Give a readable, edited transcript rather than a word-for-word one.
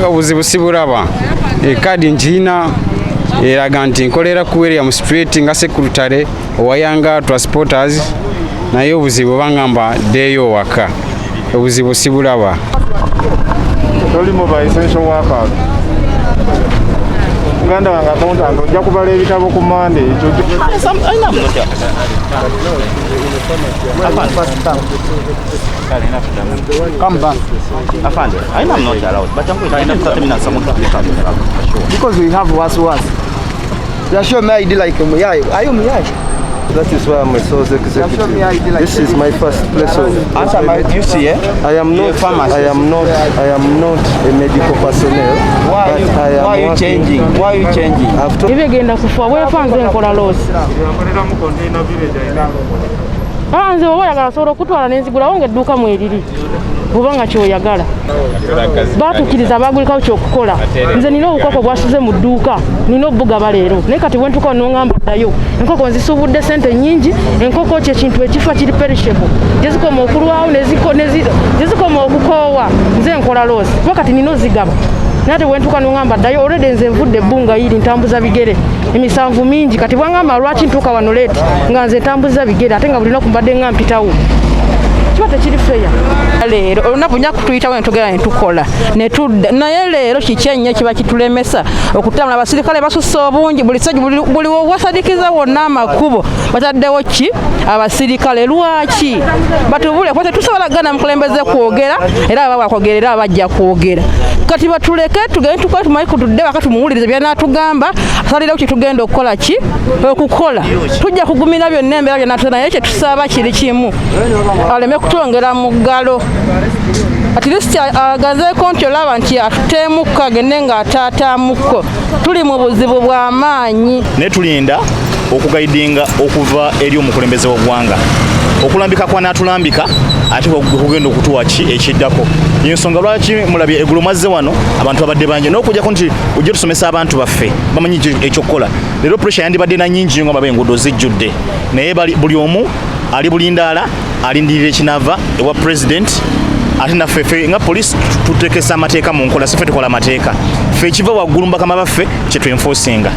Obuzibu sibulaba. Ekaadi ngiina eraga nti nkolera ku William Street nga secretary owa Yanga Transporters, naye obuzibu bangamba ddeeyo waka, obuzibu sibulaba. Toli mu ba essential workers. Muganda wange accountant, ojja kubala ebitabo ku Mande ekyo. Come back. Afande, I know I'm not allowed, but I'm going to end up 30 minutes. Someone can come back. Sure. Because we have worse worse. You are sure me ID like Muyai. Are you Muyai? That is why I'm a sales executive. This is my first place of Answer my, you see, eh? I am not. Pharmacist. I am not. I am not a medical personnel. Why are but you, I am why are you working- changing? Why are you changing? I've told Ebigenda kufa bwefa nze nkola loss. Ah, nze oba oyagala osobola okutwala nenzigulawo nga edduuka mweriri oba nga kyoyagala. Baatukkiriza baagulikawo kyokukola. Nze nina obukoko bwasuze mu dduuka, nina obugaba leero, naye kati bwentuuka noŋŋamba ddayo. Enkoko nzisuubudde sente nnyingi. Enkoko kyekintu ekifa, kiri perishable, gyezikoma okulwawo, gyezikoma okukoowa. Nze nkola loss kuba kati nina ozigaba, naye ate bwentuuka noŋŋamba ddayo. Already nze nvudde ebbunga yiri ntambuza bigere emisanvu mingi. Kati bwaŋŋamba lwaki ntuuka wano late nga nze ntambuza bigere, ate nga buli lunaku mbadde nga mpitawo, kiba tekiri fair. Leero olunaku nja kutuyitawo netugenda netukola netudda, naye leero kiki ennyo kiba kitulemesa okutambula? Abasirikale basusse obungi buli sajja, buli wewasadikiza wonna amakubo bataddewo ki abasirikale. Lwaki batubule? Kuba tetusobola gana mukulembeze kwogera, era aba bakwogera, era abajja kwogera. Kati batuleke tugende tukole, tumanyi kutudde waka tumuwulirize byanatugamba, asalirawo kyetugenda okukola ki okukola. Tujja kugumira byonna embeera byonna, naye kyetusaba kiri kimu, aleme kutwongera muggalo. At least agazeeko nti olaba nti atuteemukko, agende ng'ataataamukko. Tuli mu buzibu bw'amaanyi. Naye tulinda okugaidinga okuva eri omukulembeze w'eggwanga, okulambika kwanaatulambika, ate kugenda okutuwa ki ekiddako. Yensonga lwaki mulabye eggulo mwazze wano, abantu babadde bangi, n'okujjako nti ojje tusomesa abantu baffe bamanyi ekyokukola. Leero pressure yandibadde na nnyingi nnyo nga baba enguudo zijjudde, naye buli omu ali bulindaala alindirira ekinava ewa president. Ate naffe ffe nga poliisi tutekesa amateeka mu nkola, si ffe tukola amateeka. Ffe ekiva waggulu mu bakama baffe kye twenforcinga.